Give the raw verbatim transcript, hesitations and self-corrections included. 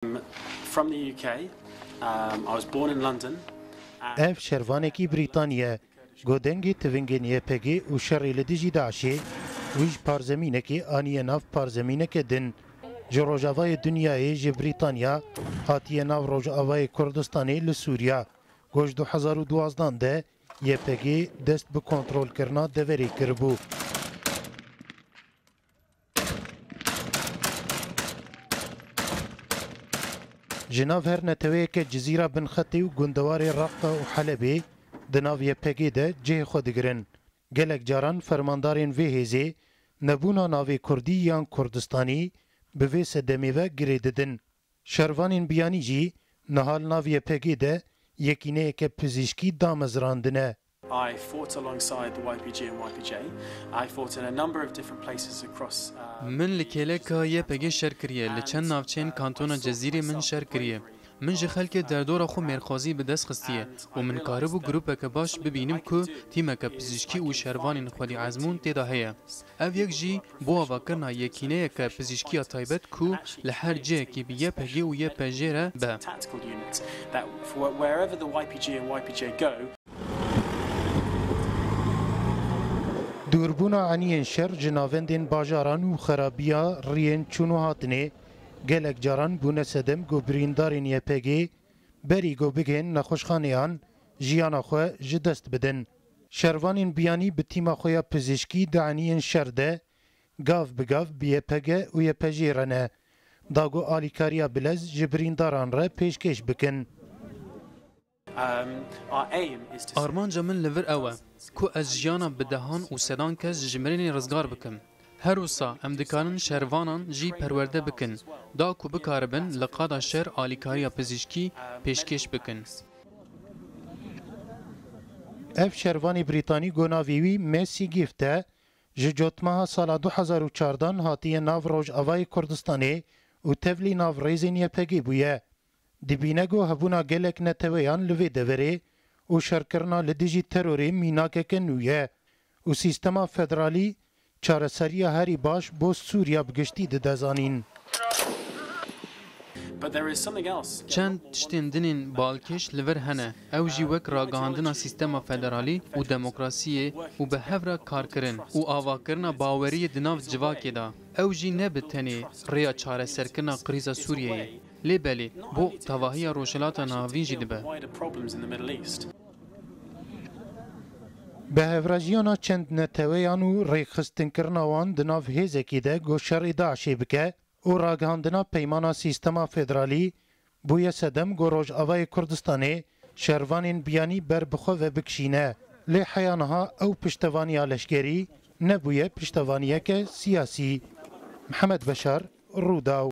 From the U K, um, I was born in London. Ev şervanekî Brîtanî ye. Go dengê tivingên Y P G û şerê li dijî DAIŞê, wî ji parzemînekê aniye nav parzemîneke din. Ji rojavayê dinyayê ji Brîtanya hatiye nav rojavayê Kurdistanê li Sûriya. Go ji du hezar û duwazdan de Y P G dest bi kontrolkirina deverê kiribû. Ji nav her neteweyeke Cizîra Binxetê û gundewarê Reqqa û Helebê di nav Y P G de cihê xwe digirin. Gelek caran fermandarên vê hêzê nebûna navê Kurdî yan Kurdistanî bi vê sedemê ve girê didin. Şervanên biyanî jî niha li nav Y P G de yekîneyeke pizîşkî damezrandine. I fought alongside the Y P G and Y P J. I fought in a number of different places across. Uh, Min li kêleka Y P G şer kiriye, li çend navçeyên kantona Cezîrê min şer kiriye. Min ji xelkê derdora xwe mêrxwazî bi dest xistiye û min karibû grûpeke baş bibînim ku tîmeke pizîşkî û şervanên xwedî ezmûn tê de heye. Ev yek jî bo avakirina yekîneyeke pizîşkî ya taybet ku li her cihekî bi Y P G û Y P J re be. Tactical units that for wherever the Y P G and Y P J go. Dûrbûna eniyên şer ji navendên bajaran û xerabiya riyên çûn û hatinê gelek caran bûne sedem ku birîndarên Y P G berî ku bigihên nexweşxaneyan jiyana xwe ji dest bidin. Şervanên biyanî bi tîma xwe ya pizîşkî di eniyên şer de gav bi gav bi Y P G û Y P J re ne, da ku alîkariya bilez ji birîndaran re pêşkêş bikin. Um, our aim is to Armanca min li vir ew e ku ez jiyana bi dehan û sedan kes ji mirinê rizgar bikim. Her wisa em dikarin şervanan jî perwerde bikin, da ku bikaribin li qada şer alîkariya pizîşkî pêşkêş bikin. Ev şervanê Brîtanî ku navê wî Mesî Gift e, ji cotmeha sala du hezar û çardan hatiye nav Rojavayê Kurdistanê û tevlî nav rêzên Y P G bûye. Dibîne ku hebûna gelek neteweyan li vê deverê û şerkirina li dijî terorê mînakeke nû ye û sîstema federalî çareseriya herî baş bo Sûriya bi giştî dide zanîn. But there is something else. Çend tiştên din ên balkêş li vir hene. Ew jî wek ragihandina sîstema federalî û demokrasiyê û bi hev re karkirin û avakirina baweriyê di nav civakê de. Ew jî ne bi tenê rêya çareserkirina krîza Sûriyeyê, lê belê bo tevahiya Rojhilata Navîn jî dibe. Wider problems in the Middle East. Bi hevrajiyana çend neteweyan û rêxistinkirina wan di nav hêzekê de ku şerê DAIŞê bike û ragihandina peymana sîstema federalî bûye sedem ku Rojavayê Kurdistanê şervanên biyanî ber bi xwe ve bikişîne. Lê heya niha ew piştevaniya leşkerî nebûye piştevaniyeke siyasî. Mihemed Beşar, Rûdaw.